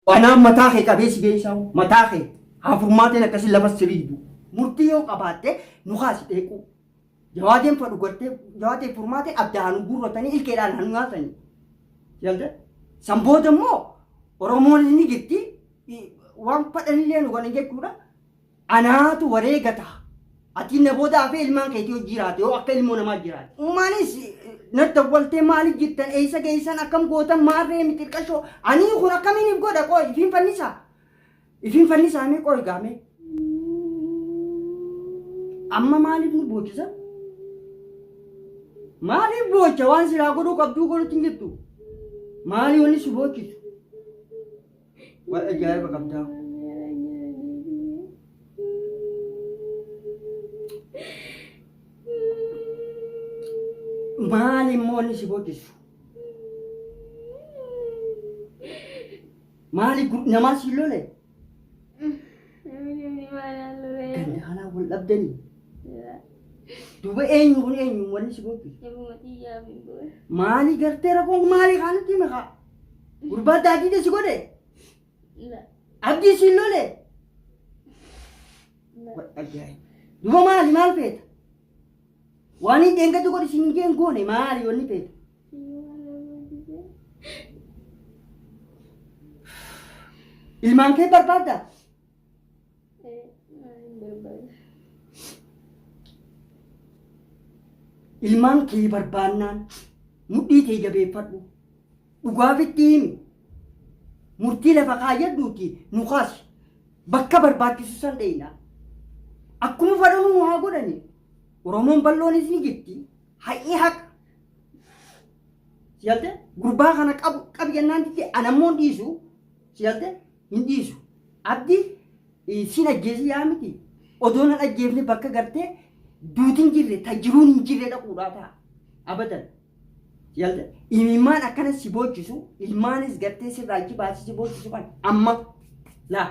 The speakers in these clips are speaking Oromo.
Anaan mataa kee qabee si geessaa mataa kee haa furmaateen akkasii lafa siriidu. Murtii yoo qabaatte nu kaasi dheequu. Jawaadeen fadhu gartee jawaadeen furmaateen abdaan nu guurratanii ilkeedhaan hanu nyaatanii. Yalte san booda immoo Oromoon ni jirti waan fadhanillee nu godhan jechuudha. Anaatu wareega ta'a. Ati na booda hafee ilmaan keetii hojii jiraate yoo akka ilmoo namaa jiraate. Ummaanis na dawwaltee maaliif jirtan eessa geessan akkam gootan maarree miti qashoo anii kun akkamiin if godha qoy ifiin fannisaa. Ifiin fannisaa mee qoy gaamee. Amma maaliif nu boochisa? Maaliif boocha waan silaa godhuu qabduu godhutti hin jirtu? Maali wanni si boochisu? Waan ajaa'iba qabdaa. Maali immoo inni si boochisu? Maali namaa si lole? Ganda kanaa wal dhabdanii? Duuba eenyu kun eenyu wanni si boochisu? Maali gartee rakkoon maali kaanitti hime kaa? Gurbaa daadii si godhe? Abdii siin lole? Ajaa'iba. Duuba maali maal feeta? Waan hin dheengaddu godhi siin jeen goone maali wanni feeta? Ilmaan kee barbaaddaa? Ilmaan kee barbaannaan mudhii tee jabeeffadhu. Dhugaafitti himi. Murtii lafa kaayyadhuuti nu kaasi. Bakka barbaachisu san dheeyna. Akkuma fadhanu nu haa godhani. Oromoon bal'oonis ni jirti. Haqni haqa. Si galte? Gurbaa kana qabu qabi jennaan didde anammoo hin dhiisu. Si galte? Hin dhiisu. Abdi sin ajjeesi yaa miti. Odoo nan ajjeefne bakka gartee duuti hin jirre ta jiruun hin jirre dhaquudhaa ta'a. Abadan. Si galte? Imimmaan akkana si boochisu ilmaanis gartee sirraa achi baasii si boochisu kan amma laa.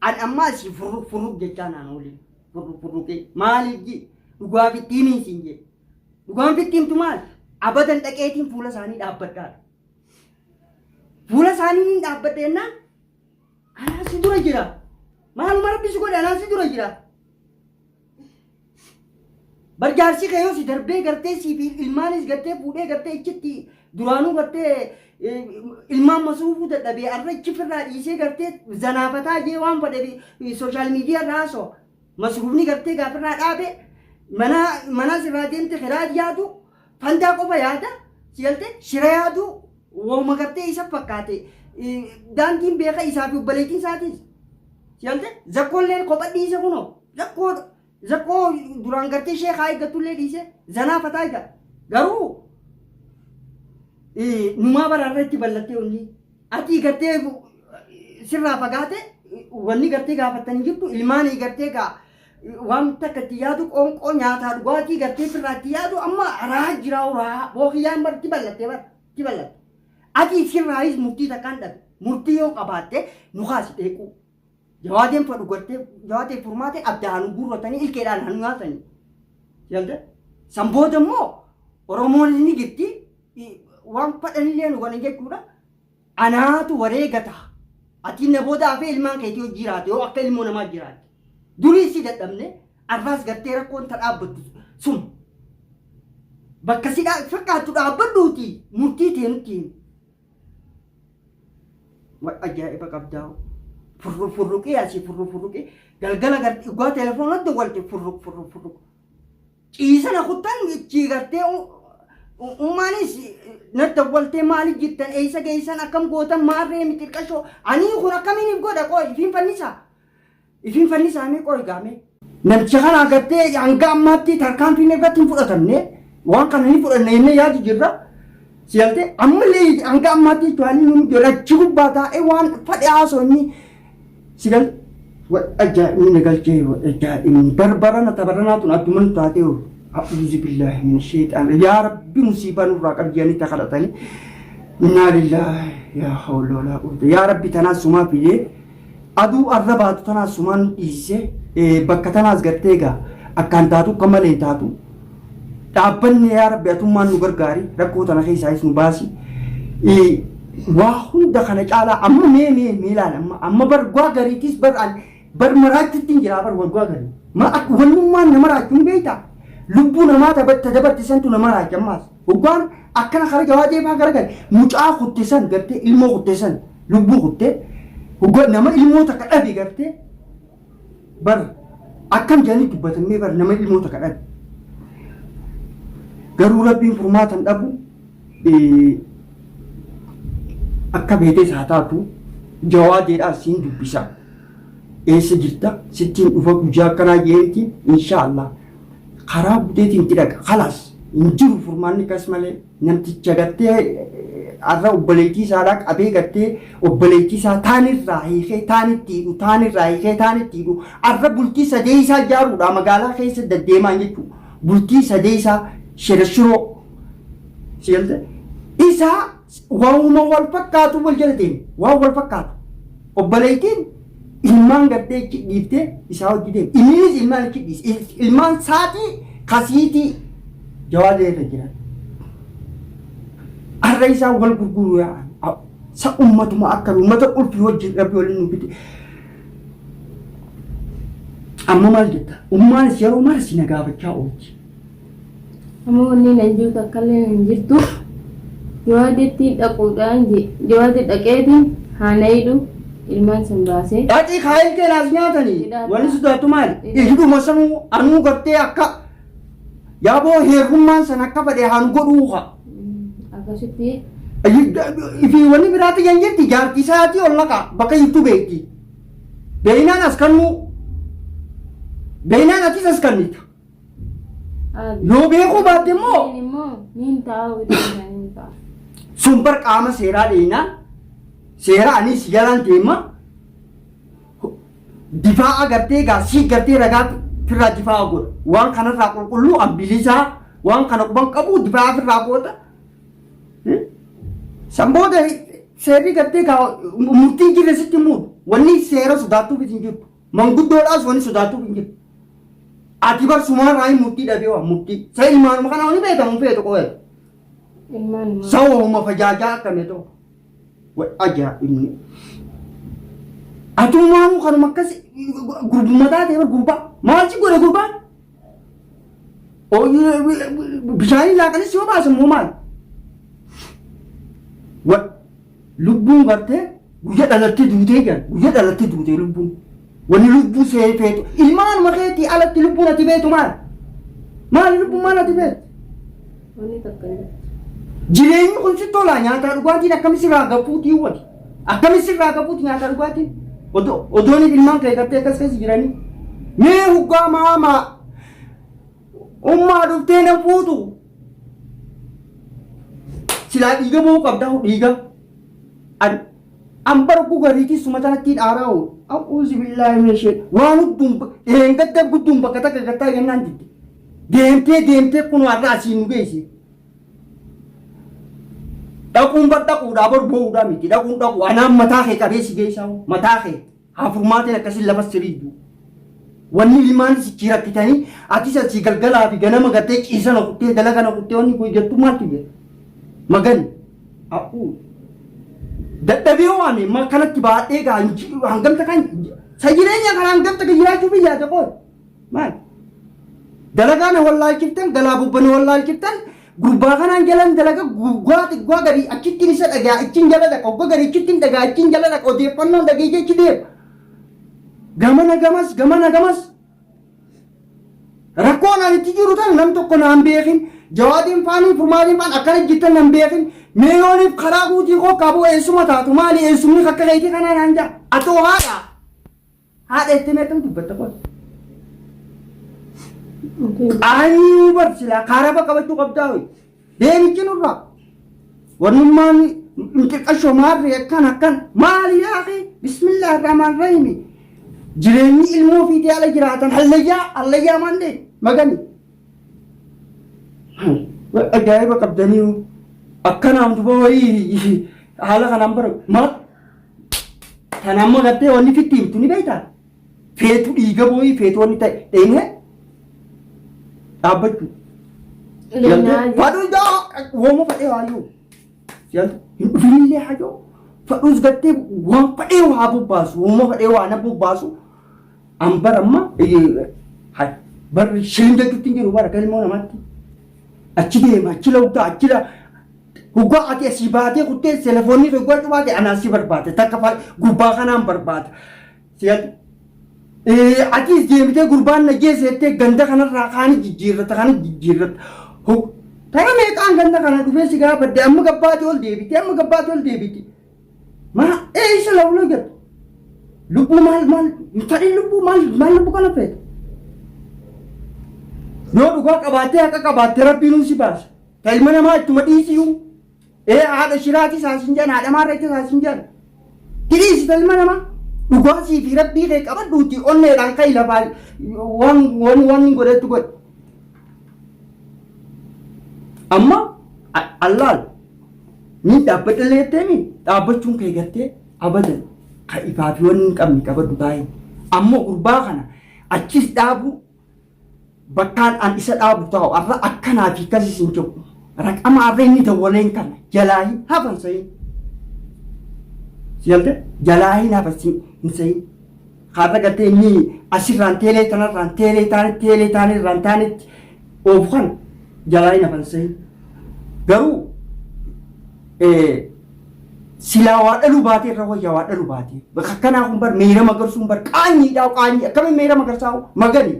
An amma asii furruq furruq jechaa naan oolin. Furruq furruqee maaliif ji dhugaa fitti himiin siin jee. Dhugaan fitti himtu maal? Abadan dhaqeetiin fuula isaanii dhaabbadhaadha. Fuula isaanii niin dhaabbadha jennaan anaa si dura jira. Maaluma rabbi si godhe anaa si dura jira. Bar jaarsi kee yoo si darbee gartee sii fi ilmaanis gartee fuudhee gartee ichitti duraanuu gartee ilmaan masruufuu dadhabee arra ichi firraa dhiisee gartee zanaafataa jee waan fedhe sooshaal miidiyaa irraa haasoo masruufni gartee gaafirraa dhaabe mana manaas irraa deemte kiraa yaadu fandaa qofa yaada si galte shira yaadu wooma gartee isa fakkaate daandiin beeka isaa fi obboleettiin isaatis si galte zakkoolleen kopha dhiise kunoo zakkoo Zakkoo duraan gartee sheekaa eeggattullee dhiisee zanaa fataa egaa. Garuu numaa bara irra itti ballattee wanni atii gartee sirraa fagaate wanni gartee gaafattanii jirtu ilmaanii gartee gaa waan takka itti yaadu qoonqoo nyaataa dhugaatii gartee sirraa itti yaadu amma raa jiraa raa bookiyyaan bar itti ballattee bar itti ballatte. Atii sirraayis murtii takkaan dhabe murtii yoo qabaatte nu kaasi dheequu. Jawaadeen fadhu gartee jawaadeen furmaatee abdaan guurratanii ilkeedhaan hanu nyaatanii. Yalte san booda immoo Oromoon ni jirti waan fadhanillee nu godhan jechuudha. Anaatu wareega ta'a. Ati na booda hafee ilmaan keetii hojii jiraate yoo akka ilmoo namaa jiraate. Durii si dadhabne arraas gartee rakkoon ta dhaabbattu sun. Bakka si fakkaattu dhaabbadhuuti murtii tee nutti himi. Ajaa'iba qabdaa. Furru furruqee asii furru furruqee galgala gartee dhugaa telefoona dawwalte furruq furru furruq. Ciisana kuttan ichi gartee ummaanis na dawwaltee maaliif jirtan eessa geessan akkam gootan maarree miti qashoo anii kun akkamiin if godha qoy ifiin fannisaa. Ifiin fannisaa mee qoy gaamee. Namticha kana agartee hanga ammaatti tarkaanfiin irratti hin fudhatamne waan kana ni fudhanna jennee yaadu jirra. Si galtee ammallee hanga ammaatti jechuun inni nu jira achi gubbaa taa'ee waan fadhe haasoo inni si galte ajaa'ibni na galchee ajaa'ibni barbarana tabaranaa tun adduma nu taatee a'uuzu billaahi min sheexaan yaa rabbi musiibaa nurraa qabi jedhanii takadhatanii innaa lillaahi yaa hawla walaa quwwata yaa rabbi tanaas sumaa fidee Aduu arra baatu tanaas sumaan nu dhiisise bakka tanaas gartee egaa akkaan taatu akka malee hin taatu. Dhaabbanni yaa Rabbi atummaan nu gargaari rakkoo tana keessaayis nu baasi. Waa hunda kana caalaa amma mee mee mee ilaali amma amma bar gwaa gariitis bar an bar maraachutti hin jiraa bar wal gwaa garii. Ma akka wannummaan nama raachu ni beektaa? Lubbuu namaa ta dabarte santu nama raacha ammaas. Hoggaan akkana kara jawaadee faa garagale mucaa kutte san gartee ilmoo kutte san lubbuu kutte hoggaa nama ilmoo takka dhabe gartee bar akkam jedhanii dubbatamee bar nama ilmoo takka dhabe. Garuu rabbiin furmaata hin dhabu akka beetes haa taatu jawaadeedhaan siin dubbisa. Eessa jirta sittiin dhufa guyyaa akkanaa jeetiin inshaallah karaa buteetiin itti dhaqa kalaas hin jiru furmaanni kas malee namticha gartee har'a obboleettii isaadhaa qabee gartee obboleettii isaa taanirraa hiikee taanitti hidhu taanirraa hiikee taanitti hidhu har'a bultii sadee isaa ijaaruudha magaalaa keessa deddeemaan jechuudha bultii sadee isaa shirashiroo si galte isaa waanuma wal fakkaatu wal jala deema waan wal fakkaatu obboleettiin ilmaan gartee achi dhiiftee isaa hojii deema inninis ilmaan achi dhiise ilmaan saatii kasiitii jawaadee irra jiran har'a isaan wal gurguruu yaa'an sa ummatuma akka ummata qulfii wajjin rabbi waliin nu fide amma maal jetta ummaanis yeroo mara si na gaafachaa oolti. Amma wanni nan jiru takkallee hin jirtu. Jawaadetti dhaquudhaan jawaade dhaqeetiin haana hidhu ilmaan san baasee. Dhaqii kaayil kee naas nyaatanii Hidhaa wanni ta'a. sodaattu maali? Hidhaa. Hidhuma sanuu anuu gartee akka yaaboo heerummaan san akka fedhe haan godhuu haa. Akkasitti Fi wanni biraatti kan jirti jaartii isaatii ol naqa bakka jirtu beekti. Beeynaan as kannuu beeynaan atis as kannita. Yoo beekuu baatte immoo immoo niin ta'a niin ta'a. Sun bar qaama seeraa dheeyna seera anis jalaan deema difaa'a gartee gaa sii gartee ragaa firraa difaa'a godha waan kanarraa qulqulluu an bilisaa waan kana quban qabu difaa'a firraa goota. San booda seerri gartee gaa murtiin jirre sitti muudu wanni seera sodaattuuf hin jirtu manguddoodhaas wanni sodaattuuf hin jirtu. Ati bar sumaarraa hin murtii dhabee waa murtii sa ilmaanuma kana wani beekamu feetu qo'ee. Ilmaan immoo. Sawoma fajaajaa akkame ta'u. Way ajaa'ibni. Atummaanuu kanuma akkas gurbummataa ta'e bar gurbaa. Maal si godhe gurbaan? Bishaanii laaqanis yoo baasan moo maal? Lubbuun gartee guyya dhalattee duutee jedhan guyya dhalattee duutee lubbuun. Wanni lubbuu see feetu ilmaanuma keetii alatti lubbuun ati beetu maal? Maali lubbuun maal ati beektu? Wanni takka hin jirtu. Jireenyi kun si tolaa nyaataa dhugaatiin akkami sirraa gafuutii wali? Akkami sirraa gafuuti nyaataa dhugaatiin? Odoon ilmaan kee gartee akkas keessa jiranii. Mee huggaa maamaa ummaa dhuftee na fuutu. Silaa dhiiga ba'uu qabdaa dhiiga. An an bara gugariitii suma tanatti dhaaraa oolu. A'uuzu billaahi mina shee waan hudduun dheengadda gudduun bakka takka gattaa jennaan didde. Deemtee deemtee kun har'a asiin nu geesse. Dhaquun bar dhaquudhaa bar boo'uudhaa miti dhaquun dhaqu anaan mataa kee qabee si geessaa mataa kee haa furmaateen akkasii lafa siriiddu. Wanni ilmaan sichi rakkitanii atis asii galgalaa fi ganama gartee ciisana kuttee dalagana kuttee wanni kun jettu maaltu jira? Magani. A'uu. Dadhabee waan ma kanatti baadhee gaa hangamta kan sa jireenya kana hangamta kan jiraachuu biyyaa ta'e qoy. Maal? Dalagaa na wallaalchiftan galaa bobba na wallaalchiftan gurbaa kanaan jalan dalaga gurbaa xiqqaa gadi achittiin isa dhagaa achiin jala dhaqa ogga gadi achittiin dhagaa achiin jala dhaqa odeeffannoon dhageessee achi deema. Gamana gamas gamana gamas. Rakkoon ani itti jiru tana nam tokko naan beekin jawaadiin faanii furmaatiin faan akkana jettan nan beekin mee yooniif karaa guutii koo qabu eessuma taatu maali eessumni akka keetii kanaa naan jaa atoo haadha haadha jettee mee akkam dubbatta qoy. Qaanii bar silaa kaaraba qabachuu qabdaa hoyi. Deemichi nurraa. Wannummaan xiqqashoo maarree akkan akkan maali yaaqi bismillah irrahmaan rahimi. Jireenyi ilmoo fiitee ala jiraatan hallayyaa hallayyaa maandee magani. Ajaa'iba qabdanii akkanaan duba wayii haala kanaan bara maal Tana amma gartee wanni fitti himtu ni beektaa? Feetu dhiiga booyii feetu wanni ta'e dheenee dhaabbachuu. Leenaa Fadhu ijaa wooma fadhee waayyuu. Si'altu hin dhufinillee hajoo fadhuus gartee waan fadhee waa bobbaasu uuma fadhee waa na bobbaasu an bara amma barri shilim jechuutti hin jiru bara kan ilmoo namaatti. Achi deema achi lawtaa achi la hoggaa ati asii baatee kuttee telefoonni kee hoggaa cufaate anaa si barbaada takka gubbaa kanaan barbaada. Si'altu Atis deebitee gurbaan na geesse jettee ganda kanarraa kaani jijjiirrata kana jijjiirrata. Tara meeqaan ganda kana dhufee si gaafadhe amma gabbaati ol deebite amma gabbaati ol deebite. Maa eessa lawloo jettu? Lubbuu maal maal tarii lubbuu maal maal lubbuu kana feeta? Yoo dhugaa qabaattee haqa qabaatte rabbiinuu si baasa. Ta ilma namaa ittuma dhiisiyuu. Ee haadha shiraatis haa sin jedhan haadha maarreettis haa sin jedhan. Dhiisi ilma namaa dhugaa sii fi rabbii kee qabadhuuti onneedhaan ka'i lafaa waan waan waan hin godhetti godhe. Amma allaal ni dhaabbadha leetteemi dhaabbachuun kee gartee abadan ka ifaa fi wanni hin qabne qabadhu taa'e. Ammoo gurbaa kana achis dhaabuu Bakkaan an isa dhaabu taa'u arra akkanaa fi akkasis hin jiru. Raqama arra inni dawwaleen kana jalaa hin hafan sayin. Si galte? Jalaa hin hafan hin sayin. Kaarra gartee inni asirraan teelee tanarraan teelee taanetti teelee taanirraan taanetti oofu kana jalaa hin hafan sayin. Garuu silaa waa dhaluu baatee irra wayyaa waa dhaluu baatee. Bakka akkanaa kun bar meera magarsuun bar qaanyiidhaa qaanyii akkamiin meera magarsaa magani.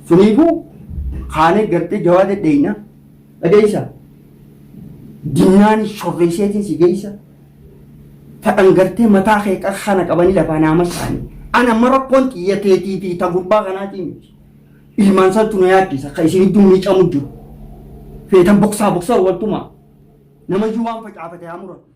Suniifuu kaanee gartee jawaada dheeyna dhageessa. Dinnaan shorreesseetiin si geessa. Fadhan gartee mataa kee kana qabanii lafaa naama isaanii. Ana amma rakkoon xiyyateetii fi ta gurbaa kanaatii miti. Ilmaan santu na yaaddisa ka isin idduu miicamu jiru. Feetan boksaa boksaa waltumaa. Namayyuu waan facaafate haa muratu.